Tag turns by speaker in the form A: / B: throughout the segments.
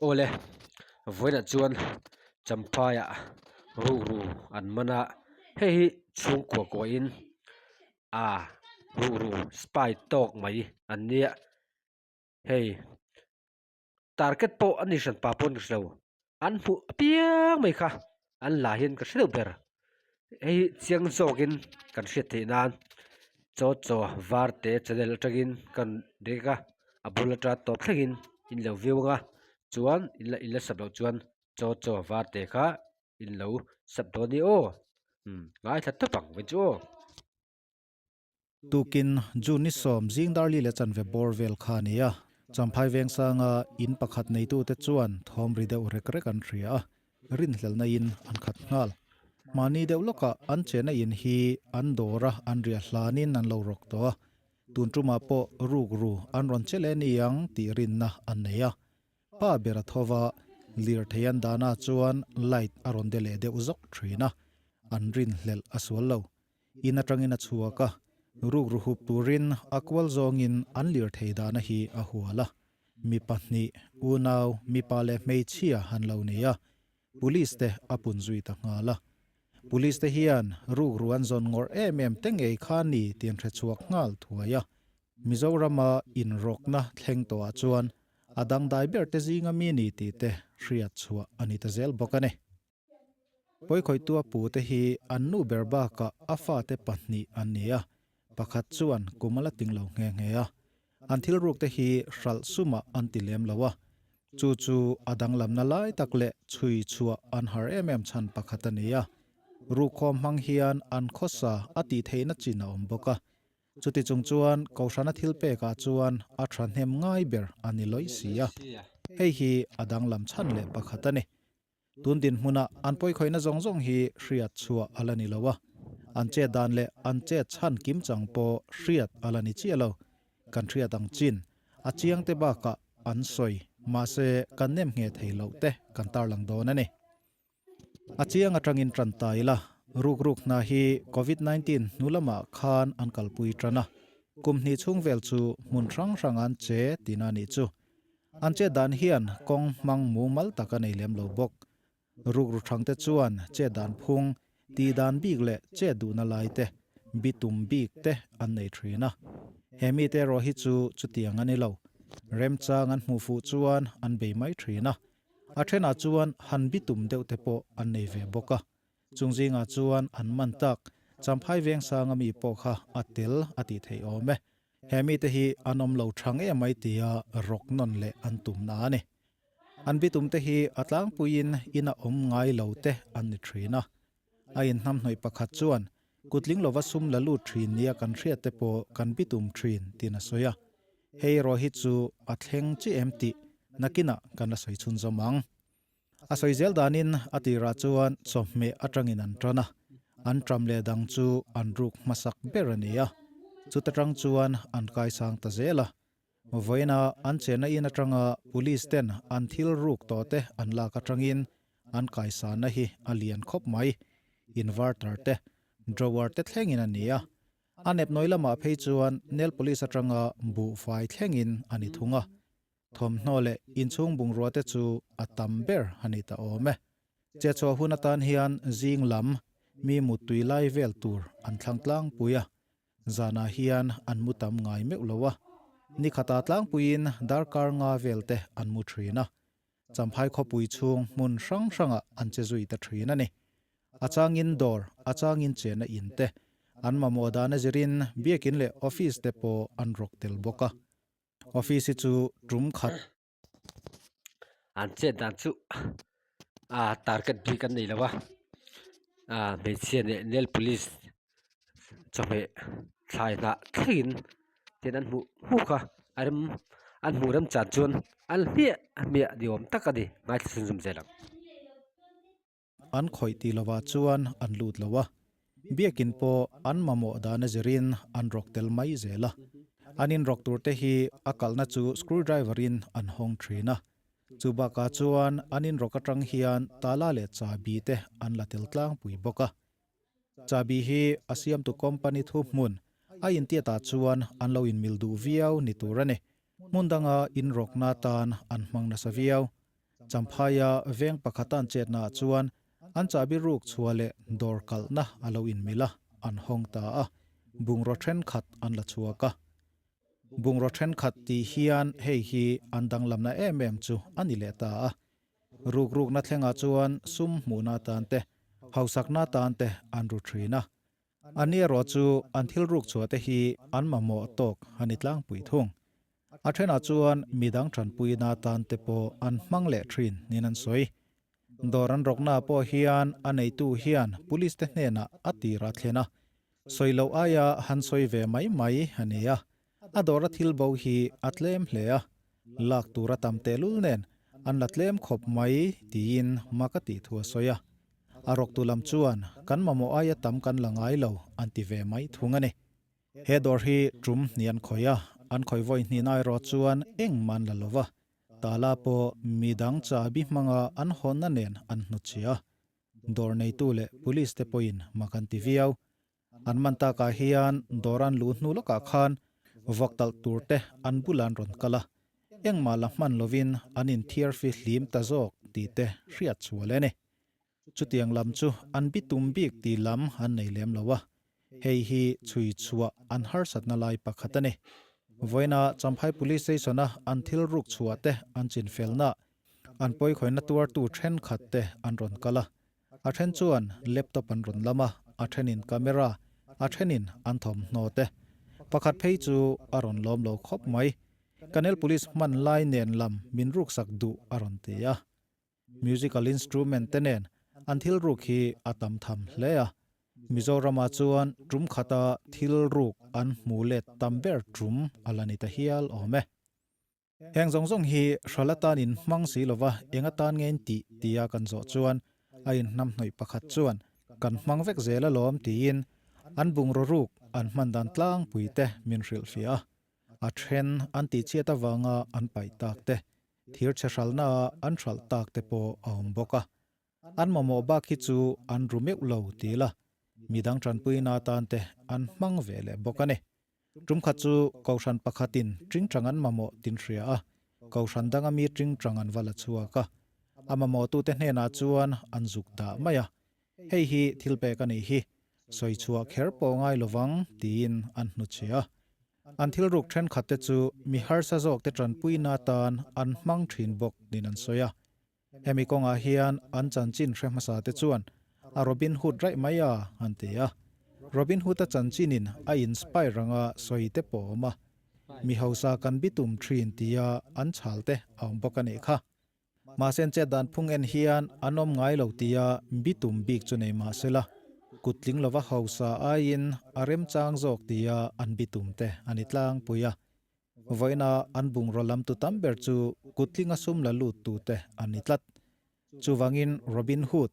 A: Awle, vawiinah chuan Champhaiah rukru an man a, hei hi chhungkua kuahin aa rukru spy tawk mai an nia, hei target pawh a ni hran pa pawh a ni hre lo, an hmuh apiang mai kha an la hian ka hre deuh ber, hei hi chiang zawkin kan hriat theih nan chaw chaw var te channel atangin kan rek a, a bul atanga tawp thlengin in lo view ang a chuan in la in la sub loh chuan chaw chaw var te kha in lo sub dawn a ni aw umm ngaithla tawp ang mai chu aw.
B: Tukin June ni sawm zing darli leh chanve bawr vel kha a ni a, Champhai Vengsanga in pakhat neitute chuan thawm ri deuh rek rek an hria a, rinhlelhna in an khat nghal. Mahni deuh lawkah an chena in hi an dawr a, an riah hlanin an lo rawk tawh a, tun tumah pawh rukru an rawn che leh ni ang tih rinna an nei a. Pa ber a tho va, lirthei an dahna chuan light a rawn de leh deuh zawk thin a, an rinhlelh a sual lo. In atangin a chhuak a, rukru hup turin a kual zawngin an lirthei dahna hi a hual a. Mi pahnih, unau, mipa leh hmeichhia han lo nei a, Police te a pun zui ta nghal a. Police te hian rukru an zawn ngawrh em em te ngei kha ni tih an hre chhuak nghal thuai a. Mizorama inrawkna thleng tawhah chuan a dangdai ber te zinga mi ni tih te hriat chhuah a ni ta zel bawk a ni. Pawikhawihtu a pute hi an nu ber bakah a fate pahnih an ni a, pakhat chuan kum a la ting lo nghe nghe a. An thil rukte hi hralh sumah an ti lem lo a, chu chu a danglamna lai tak leh chhui chhuah an har em em chhan pakhat a ni a. Rukkhawm hmang hian an khawsa a tih theihna chin a awm bawk a. Chuti chung chuan Kohhrana thil pekah chuan a thahnem ngai ber a ni lawih si a, hei hi a danglam chhan leh pakhat a ni. Tun dinhmuna an pawikhawihna zawng zawng hi hriat chhuah a la ni lo a, an chet dan leh an chet chhan kim chang pawh hriat a la ni chiah lo. Kan hriat ang chin, a chiang te bakah an sawi, mahse kan nem ngheh thei loh te kan tarlang dawn a ni. A chiang atangin tan ta ila, rukruk hna hi Covid 19 hnu lamah khan an kalpui tan a, kum hnih chhung vel chu hmun hrang hrang an che tihna a nih chu. An chet dan hian kawng hmang mumal tak a nei lem lo bawk. Rukru thangte chuan chet dan phung, tih dan bik leh chet duhna lai te, bitum bik te an nei thin a. He mite erawh hi chu chutiang a ni lo. Remchang an hmuh fuh chuan an bei mai thin a. A thenah chuan han bitum deuh te pawh an nei ve bawk a. Chung zingah chuan an man tak, Champhai Vengsanga mi pawh kha a tel a tih theih awm e. He mite hi an awm lo thang em mai tia rawk nawn leh an tumna a ni. An bitumte hi a tlangpuiin ina awm ngai lo te an ni thin a. A inhnamhnawih pakhat chuan kutling lova sum la lut thin nia kan hriat te pawh kan bitum thin tiin a sawi a. Hei erawh hi chu a thleng chi em tih nakinah kan la sawi chhunzawm ang. A sawi zel danin a tirah chuan chawhmeh atangin an tan a, an ṭam leh dang chu an ruk hmasak ber a ni a, chuta tang chuan an kaisang ta zel a. Vawiina an chenna in atanga police ten an thil ruk tawh te an lak atangin an kaisanna hi a lian khawp mai, inverter te, drawer te thlengin a ni a. A nepnawi lamah phei chuan Nel Police atanga buhfai thlengin a ni thung a. Thawmhnaw leh inchhung bungrua te chu a tam ber a ni ta awm e. Chehchhuah hun atan hian zing lam mi muttui lai vel tur an thlang tlangpui a, zanah hian an mu tam ngai meuh lo a. Ni khatah tlangpuiin darkar nga vel te an mu thin a, Champhai khawpui chhung hmun hrang hrangah an che zui ta thin a ni. A changin dawr, a changin chenna in te, an mamawh dan a zirin biakin leh office te pawh an rawk tel bawk a. Office hi chu tum khat.
A: An chet dan chu ah target bik an nei lo a ah hmeichhia leh nail polish chawhmeh thlai hnah thlengin tin an hmuh hmuk a a rem an hmuh rem chan chuan an hmiah hmiah ni awm tak a ni ngaithla chhunzawm zel ang.
B: An khawih tih lovah chuan an lut lo a, biakin pawh an mamawh dan a zirin an rawk tel mai zel a. An inrawk tur te hi a kalhna chu screwdriver in an hawng thin a. Chu bakah chuan an inrawk atang hian tala leh chabi te an la tel tlangpui bawk a. Chabi hi a siamtu company thuhmun a intiatah chuan an lo inmil duh viau ni tur a ni. Hmun danga inrawkna tan an hmang nasa viau. Champhaia veng pakhata an chetnaah chuan an chahbi ruk chhuah leh dawr kalhna a lo inmil a, an hawng ta a, bungraw thenkhat an la chhuak a. Bungraw thenkhat tih hian hei hi an danglamna em em chu a ni leh ta a. Rukrukna thlengah chuan sum hmuhna atan te, hausakna atan te an ru thin a. Ani erawh chu an thil ruk chhuah te hi an mamawh tawk a ni tlangpui thung. A thenah chuan midang tanpuina atan te pawh an hmang leh thin niin an sawi. Dawr an rawknaah pawh hian a neitu hian police te hnenah a tir a thlen a, sawi loh aia han sawi ve mai mai a ni a. A dawra thil bo hi a tlem hle a, lak tur a tam tehlul nen an la tlem khawp mai tiin mak a tih thu a sawi a. A rawktu lam chuan kan mamawh aia tam kan la ngai lo an ti ve mai thung a ni. He dawr hi tum hnih an khawih a, an khawih vawi hnihna erawh chuan engmah an la lo va, tala pawh midang chahbi hmanga an hawnna nen an hnutchhiah a. Dawr neitu leh police te pawhin mak an ti viau. An man takah hian dawr an luh hnu lawkah khan vawk talh tur te an bulah an rawn kal a, engmah la hman lovin an inthiar fihlim ta zawk tih te hriat chhuah leh a ni. Chutiang lam chu an bitum bik tih lam an nei lem lo a, hei hi chhui chhuah an harsatna lai pakhat a ni. Vawiina Champhai Police Station-a an thil ruk chhuah te an chinfelnaah an pawikhawihna tuartu thenkhat te an rawn kal a, a then chuan laptop an rawn lam a, a thenin camera, a thenin an thawmhnaw te. Pakhat phei chu a rawn lawm lo khawp mai. Kanel Police hman lai nen lam min ruksak duh a rawn ti a. Musical instrument te nen an thil ruk hi a tam tham hle a. Mizoramah chuan tum khata thil ruk an hmu let tam ber tum a la ni ta hial awm e. Heng zawng zawng hi hral atan in hmang si lova eng atan nge in tih tia kan zawh chuan a inhnamhnawih pakhat chuan kan hmang vek zel alawm tiin an bungraw ruk an hman dan tlangpui te min hrilhfiah a. A then an tihchhiat avanga an paih tak te, thir chhe hralhnaah an hralh tak te pawh a awm bawk a. An mamawh bak hi chu an ru meuh lo ti la, midang tanpuina atan te an hmang ve leh bawk a ni. Tumkhat chu Kohhran pakhatin tingtang an mamawh tin hria a, Kohhran danga mi tingtang an va la chhuak a. A mamawhtute hnenah chuan an zuk dah mai a, Hei hi thil pek a nih hi, sawi chhuah kher pawh ngai lovang tiin an hnuchhe a. An thil ruk thenkhatte chu mi harsa zawkte tanpuina atan an hmang thin bawk niin an sawi a. Hemi kawngah hian an chanchin hre hmasa te chuan a Robin Hood raih mai a an ti a. Robin Hood-a chanchinin a inspire anga sawi te pawh a awm a. Mi hausa kan bitum thin tia an chhal te a awm bawk a nih kha. Mahse an chet dan phung en hian an awm ngai lo tia bitum bik chu nei mah sela, kut tling lova hausa aiin a remchang zawk tia an bitum te a ni tlangpui a. Vawiina an bungraw lam tu tam ber chu kutlinga sum la lut tute an ni tlat. Chuvangin Robin Hood,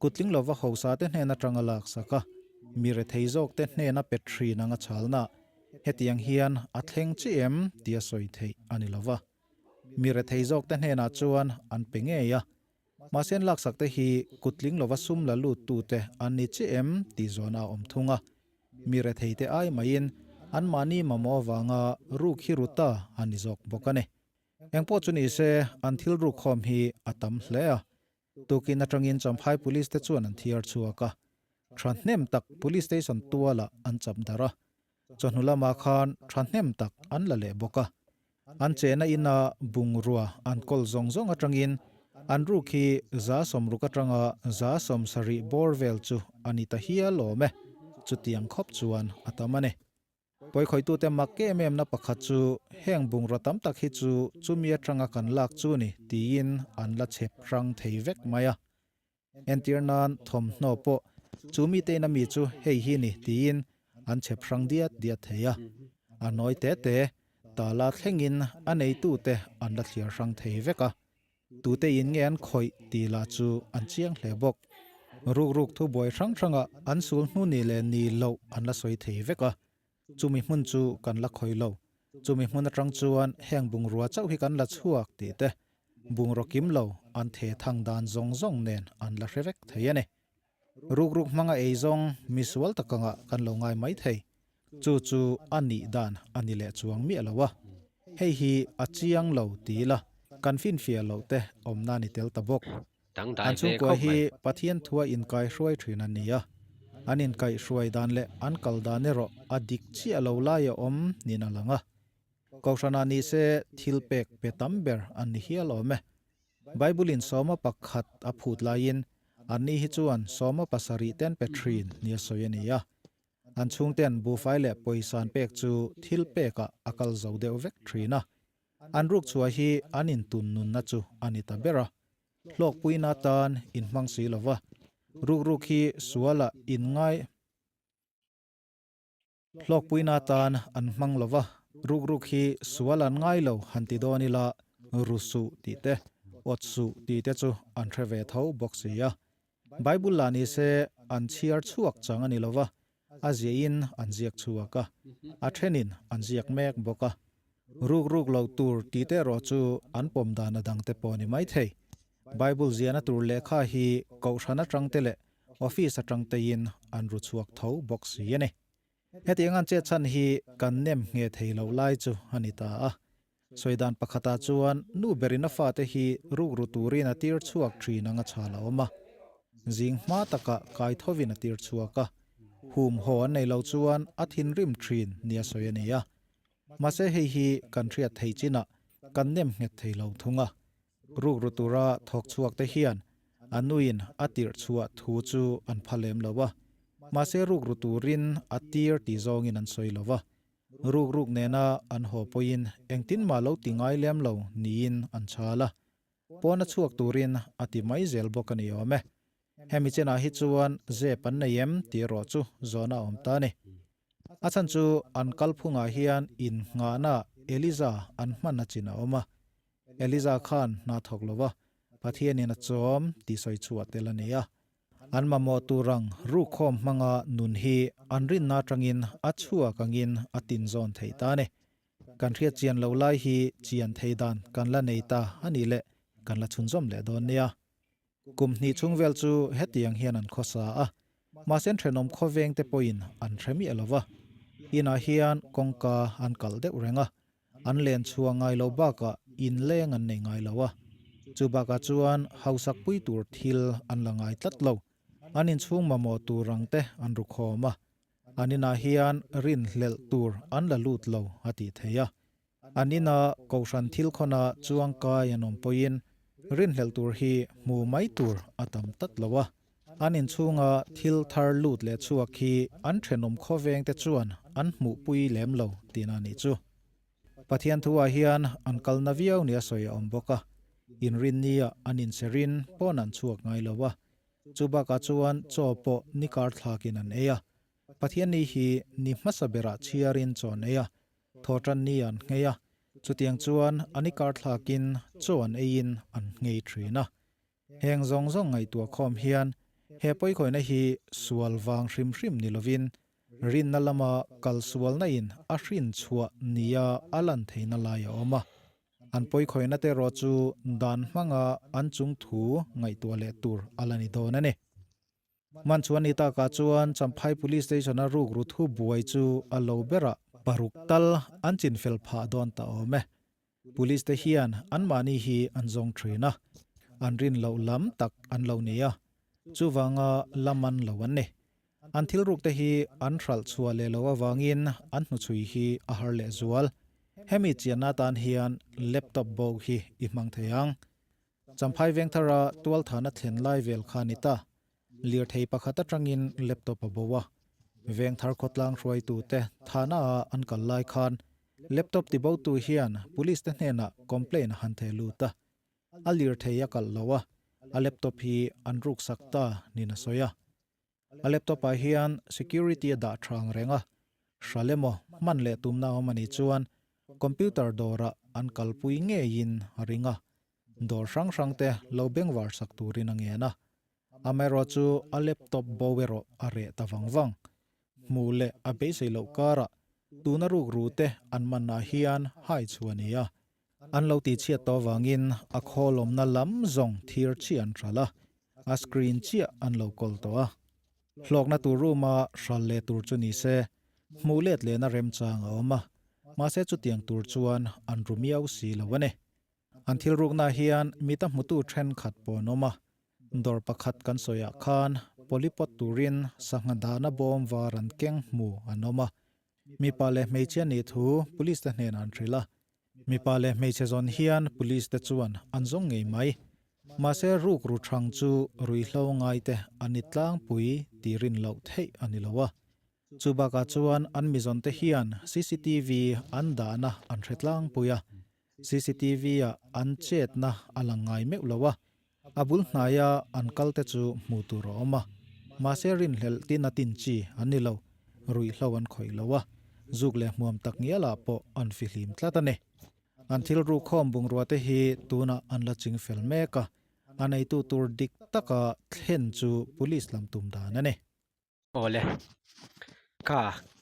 B: kutling lova hausa te hnen atanga laksak a, mi rethei zawk te hnena pe thin anga chhalna, hetiang hian a thleng chi em tia sawi theih a ni lova. Mi rethei zawk te hnenah chuan an pe ngei a. Mahse an laksak te hi kutling lova sum la lut tute an ni chiah em tih zawhna a awm thung a. Mi rethei te ai maiin anmahni mamawh avanga ruk hi ru ta a ni zawk bawk a ni. Engpawh chu ni se an thil ruk khawm hi a tam hle a. Tukin atangin Champhai Police te chuan an thiar chhuak a. Thahnem tak Police Station tualah an chap darh a. Chawhnu lamah khan thahnem tak an la leh bawk a. An chehna ina bungrua an kawl zawng zawng atangin an ruk hi 60 atanga 70 bawr vel chu a ni ta hial awm e. Chutiang khawp chuan a tam a ni. Pawikhawitute mak em emna pakhat chu heng bungrua tam tak hi chu chumi atanga kan lak chu ni tiin an la chhep hrang thei vek mai a. Entir nan thawmhnaw pawh chu mite in a mi chu hei hi ni tiin an chhep hrang diat diat thei a. A nawi te te, tala thlengin a neitute an la thliar hrang thei vek a. Tute in nge an khawih tih lah chu an chiang hle bawk. Rukruk thubuai hrang hrangah an sul hnu ni leh ni loh an la sawi thei vek a. Chumi hmun chu kan la khawih lo. Chumi hmun atang chuan heng bungrua chauh hi kan la chhuak tih te, bungraw kim lo an the thang dan zawng zawng nen an la hre vek thei a ni. Rukruk hmanga ei zawng misual takangah kan lo ngai mai thei. Chu chu a nih dan a ni leh chuang miah lo a. Hei hi a chiang lo ti ila. Kan finfiah loh te awmna a ni tel ta bawk.
A: Dangdai
B: An
A: ve
B: chhungkua
A: khawp
B: hi
A: mai.
B: Pathian thua inkaihruai thin an ni a, an inkaihhruai dan leh an kal dan erawh a dik chiah lo lai a awm niin a lang a. Kohhranah ni se thil pek pe tam ber an ni hial awm e. Bible-in sawma pakhat a phut laiin anni hi chuan sawma pasarih ten pe thin nia sawi a ni a. An chhungten buhfai leh pawisa an pek chu thil pekah a kal zo deuh vek thin a. An ruk chhuah hi an intun nunna chu a ni ta ber a. Hlawkpuina atan inhmang si lo va, rukruk hi sualah inngai. Hlawkpuina atan an hmang lo va, rukruk hi sual an ngai lo han ti dawn ila, ru suh tih te, awt suh tih te chu an hre ve tho bawk si a. Bible lah ni se an chhiar chhuak chang a ni lo va, a ziahin an ziak chhuak a, a thenin an ziak mek bawk a. Rukruk lo tur tih te erawh chu an pawm dan a dang te pawh a ni maithei. Bible ziahna tur lehkha hi kohhran atang te leh Office atang teiin an ru chhuak tho bawk si a ni. Hetiang an chet chhan hi kan nem nghe thei lo lai chu a ni ta a. Sawi dan pakhatah chuan nu berin a fate hi rukru turin a tir chhuak thin anga chhal a awm a. Zing hma takah kai thovin a tir chhuak a. Hum haw an nei lo chuan a thinrim thin nia sawi a ni a. Mahse hei hi kan hriat thei chinah kan nem nghet thei lo thung a. Rukru tura thawk chhuak te hian a nuin a tirh chhuah thu chu an pha lem lo a, mahse rukru turin a tir ti zawngin an sawi lo va. Rukruk nena an haw pawhin engtin mah lo ti ngai lem lo niin an chhal a, pawna chhuak turin a ti mai zel bawk a ni awm e. Hemi chenah hi chuan zep an nei em tih erawh chu zawhna a awm ta a ni. A chhan chu an kalphungah hian innghahna Eliza an hman a chin a awm a. Eliza khan hna thawk lo va, Pathianin a chawm tih sawi chhuah tel a ni a. An mamawh tur ang rukhawm hmanga nun hi an rinna atangin a chhuak angin a tinzawn theih ta a ni. Kan hriat chian loh lai hi chian thei dan kan la nei ta a nih leh kan la chhunzawm leh dawn nia. Kum hnih chhung vel chu hetiang hian an khawsa a, mahse an thenawm khawveng te pawhin an hre miah lo va. Inah hian kawngka an kalh deuh reng a, an len chhuah ngai lo bakah inleng an nei ngai lo a. Chu bakah chuan hausak pui tur thil an la ngai tlat lo, an inchhung mamawh tur ang te an ru khawm a, an inah hian rinhlelh tur an la lut lo a tih theih a. An ina Kohhran thil khawna chuangkai an awm pawhin rinhlelh tur hi hmu mai tur a tam tlat lo a. An inchhunga thil thar lut leh chhuak hi an thenawm khawveng te chuan an hmuhpui lem lo tihna a nih chu. Pathian thuah hian an kalna viau nia sawi a awm bawk a, inrinnia an inserin pawn an chhuak ngai lo a, chu bakah chuan chaw pawh ni kar thlakin an ei a. Pathian ni hi ni hmasa berah chhiarin chaw an ei a, Thawhtan ni an nghei a, chutiang chuan an i kar thlakin chaw an eiin an nghei thin a. Heng zawng zawng ngaihtuah khawm hian he pawikhawihna hi sual vang hrim hrim ni lovin rinna lama kal sualna in a hrin chhuah nia a lan theihna lai a awm a. An pawikhawihna te erawh chu dan hmanga an chung thu ngaihtuah leh tur a la ni dawn a ni. Hman chuan ni takah chuan Champhai Police Station-a rukru thu buai chu a lo berah paruk tal an chinfel phah dawn ta awm e. Police te hian anmahni hi an zawng thin a, an rin loh lam tak an lo ni a, chuvanga la man lo an ni. An thil ruk te hi an hralh chhuah leh loh avangin an hnuchhui hi a har leh zual. Hemi chianna atan hian laptop bo hi i hmang thei ang. Champhai Vengthara tualthana thlen lai vel kha a ni ta. Lirthei pakhat atangin laptop a bo a. Vengthar khawtlang hruaitute thana ah an kal lai khan laptop tibotu hian police te hnenah complaint a han theh lut a. A lirthei a kalh lo a, a laptop hi an ruksak ta niin a sawi a. A laptop ah hian security a dah thang reng a, hral emaw hman leh tumna awm a nih chuan computer dawrah an kalpui ngeiin a ring a, dawr hrang hrang te lo bengvar sak turin a ngen a. Amaherawh chu a laptop bo erawh a reh ta vang vang. Hmuh leh a beisei loh karah tuna rukru te an manah hian hai chu a ni a. An lo tihchhiat tawh avangin a khawl awmna lam zawng thir chiah an hral a, a screen chiah an lo kawl tawh a. Hlawkna tur room-a hral leh tur chu ni se, hmuh let lehna remchang a awm a, mahse chutiang tur chuan an ru miau si lo a ni. An thil ruknaah hian mita hmutu thenkhat pawh an awm a, dawr pakhat kan sawiah khan polypot turin sangha dahna bawm var an keng hmu an awm a, mipa leh hmeichhia nih thu police te hnenah an hrilh a. Mipa leh hmeichhe zawn hian police te chuan an zawng ngei mai. Mahse rukru thang chu ruihhlo ngaite an ni tlangpui tih rin loh theih a ni lo a. Chu bakah chuan an mizawnte hian cctv an dahna an hre tlangpui a, cctv ah an chetna a lang ngai meuh lo a, a bul hnaia an kalte chu hmuh tur a awm a. Mahse rinhlelh tin a tin chi an ni lo, ruihhlo an khawih lo a, zuk leh hmuam tak ngialah pawh an fihlim tlat a ni. An thil rukhawm bungrua te hi tunah an la ching fel mek a, a neitu tur dik taka thlen chu police lam tum dan a ni.
A: Awle, kha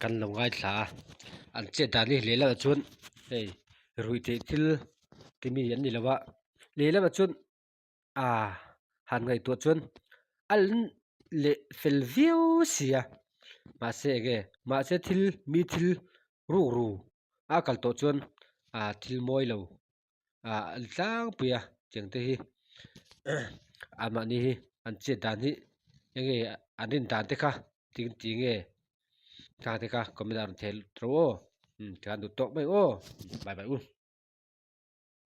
A: kan lo ngaithla a, an chet dan hi lehlamah chuan hei ruih theih thil ti mi an ni lo a, lehlamah chuan ah han ngaihtuah chuan a leh fel viau si a, mahse enge mahse thil mi thil rukru a kal tawh chuan ah thil mawi lo ah an tlangpui a tiang te hi anmahni hi an chet dan hi enge an rin dan te kha tin ti nge thla te kha comment ah rawn theh rawh aw tikhan duh tawk mai aw bye bye u.